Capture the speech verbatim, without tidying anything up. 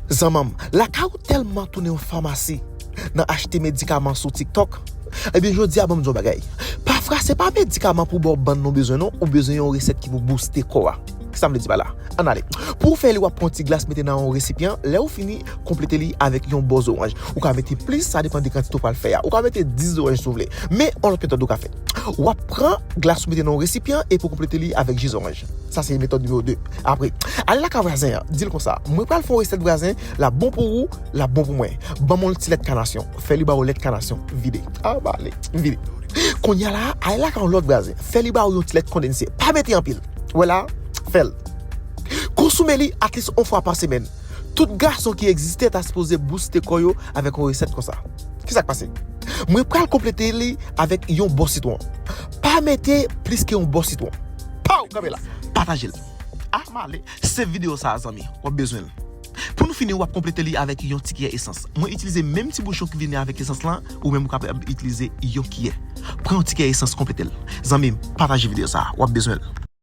Zanmanm, lakay ou tèlman tounen yon famasi nan achte medikaman sou TikTok. Ebyen, jodi a, ban m di w bagay. Pafwa, se pa medikaman pou ba w bann non bezwen non, ou bezwen yon resèt ki pou booste kò a. Kisa m vle di pa la? Ann ale. Pou w fè li, w ap pran yon ti glas, mete nan yon resipyan. Lè w fini, konplete li avèk yon bò zoranj. Ou ka mete plis, sa depann de kantite w pral fè a. Ou ka mete dis zoranj si w vle. Men, yon lòt metòd ou ka fè. W ap pran glas ou mete nan yon resipyan epi w konplete li avèk ji zoranj. Sa se metòd nimewo de. Apre, ale lakay vwazen an, di l konsa, mwen pral fè yon resèt vwazen, l ap bon pou ou, l ap bon pou mwen. Ban m yon ti lèt kanasyon. Fè li ba w lèt kanasyon, vide. A, ba ale, vide. Kounye a la, ale lakay yon lòt vwazen, fè li ba w yon ti lèt kondanse. Pa mete anpil. Wè la, fè l. Konsome li at least yon fwa pa semèn. Tout gason ki egziste ta sipoze booste kò yo avèk yon resèt konsa. Kisa k pase? Mwen pral konplete li avèk yon bò sitwon. Pa mete plis ke yon bò sitwon. Pow! Kanpe la. Pataje l. A, m ale. Save videyo sa a, zanmi. W ap bezwen l. Pou nou fini, w ap konplete li avèk yon ti kiyè esans. Mwen itilize menm ti bouchon ki vini avèk esans lan, ou menm ou kapab itilize yon kiyè. Pran yon ti kiyè esans, konplete l. Zanmi m, pataje videyo sa a. W ap bezwen l.